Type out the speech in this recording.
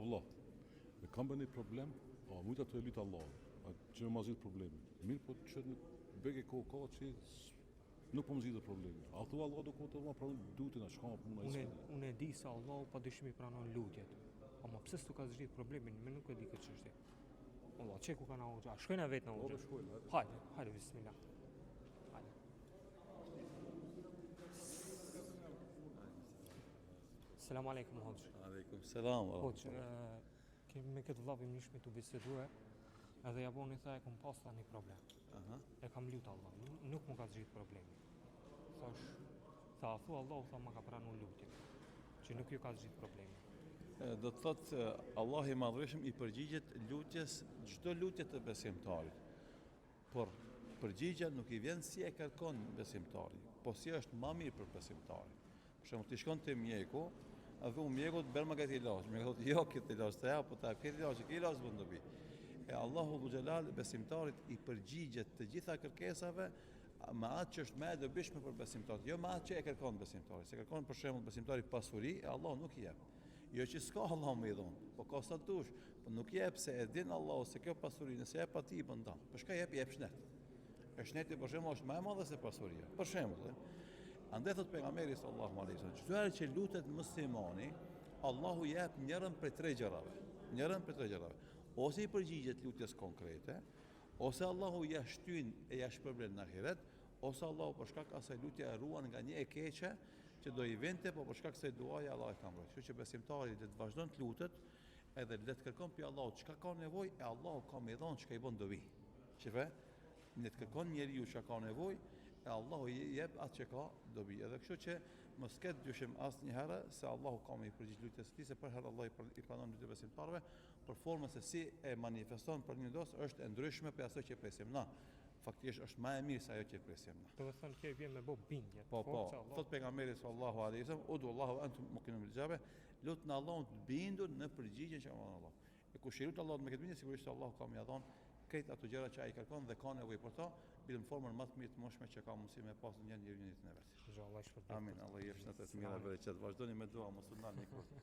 vlla, e kam bë një problem, a mujta të e lutë Allahun, a që me ma zgjidh problemin. Mirë po që në bege kohë ka që nuk po më zgjidhet problemi. A thua Allah do kohë të ma pranon lutjen, a çka ma puna Unë unë e di se Allahu pa dyshim i pranon lutjet. Ama pse s'tu ka zgjidh problemin, me nuk e di këtë çështje. Allah, që ku kanë hoxha? A shkojna vetë në Po, hoxha? shkojmë, hajde. Hajde, hajde bismillah. Hajde. Selam aleikum hoxhë. Aleikum selam. wa Hoxhë, ë, kemi me këtë vllavim nishmi të bisedue, edhe ja boni tha e kom pas tha një problem. Aha. E kam lut Allah, nuk më ka zgjidh problemi. Thash, tha, a thu Allahu tha ma ka pranu lutjen, që nuk ju ka zgjidh problemi. E, Do të thotë e, Allahu i Madhërishëm i përgjigjet lutjes çdo lutje të besimtarit. Por përgjigja nuk i vjen si e kërkon besimtari, po si është ma mirë për besimtarin. Për shembull, ti shkon te mjeku, a thu mjekut bjerma këtë ilaç. Mjeku thotë, jo këtë ilaç të jap, po ta jap këtë ilaç, këtë ilaç bën dobi. E Allahu dhul xhelal besimtarit i përgjigjet të gjitha kërkesave me atë që është më e dobishme për besimtarin, jo me atë që e kërkon besimtari. Se kërkon për shembull besimtari pasuri, e Allahu nuk i jep. Jo që s'ka Allahu me i dhon, po ka sa dush, po nuk jep se e din Allahu se kjo pasuri nëse jep atij i bën dam. Po çka jep, jep shnet. E shneti për shembull është më e madhe se pasuria. Për shembull, andaj thot pejgamberi sallallahu alaihi wasallam, çdo herë që lutet muslimani, Allahu jep njërën prej tre gjërave. Njërën prej tre gjërave. Ose i përgjigjet lutjes konkrete, ose Allahu ja shtyn e ja shpërblen në ahiret, ose Allahu për shkak asaj lutje e ruan nga një e keqe që do i vinte, po për shkak kësaj duaje Allahu e ka mbrojtur. Kështu që besimtari le të vazhdon të lutet, edhe le të kërkon prej Allahut çka ka nevojë, e Allahu ka me i dhon çka i bën dobi. Shife, le të kërkon njeriu çka ka nevojë, e Allahu i jep atë që ka dobi. Edhe kështu që mos ketë dyshim asnjëherë se Allahu ka me i përgjigj lutjes së tij, se përherë Allahu i për- i pranon lutjet e besimtarëve, por formën se si e manifeston për një dos është e ndryshme prej asaj që presim na. Faktikisht është më e mirë se ajo që presim na. Do të thënë kjo i bie me bë bindje. Po, po, fortë se Allahu- thot pejgamberi sallallahu alaihi wasallam, udu Allaha wa antum muqinun bil ijabah, lutni Allahun të bindur në përgjigjen që ka dhënë Allahu. E kush i lut Allahut me këtë bindje, sigurisht se Allahu ka me ia dhon krejt ato gjëra që ai kërkon dhe ka nevojë për to, bile në formën më të mirë të mundshme që ka mundësi me pas një njeri në jetën e vet. Inshallah i shpërbleftë. Amin. Allah ju jep shëndet të mira bereqet. Vazhdoni me dua, mos u ndalni kurrë.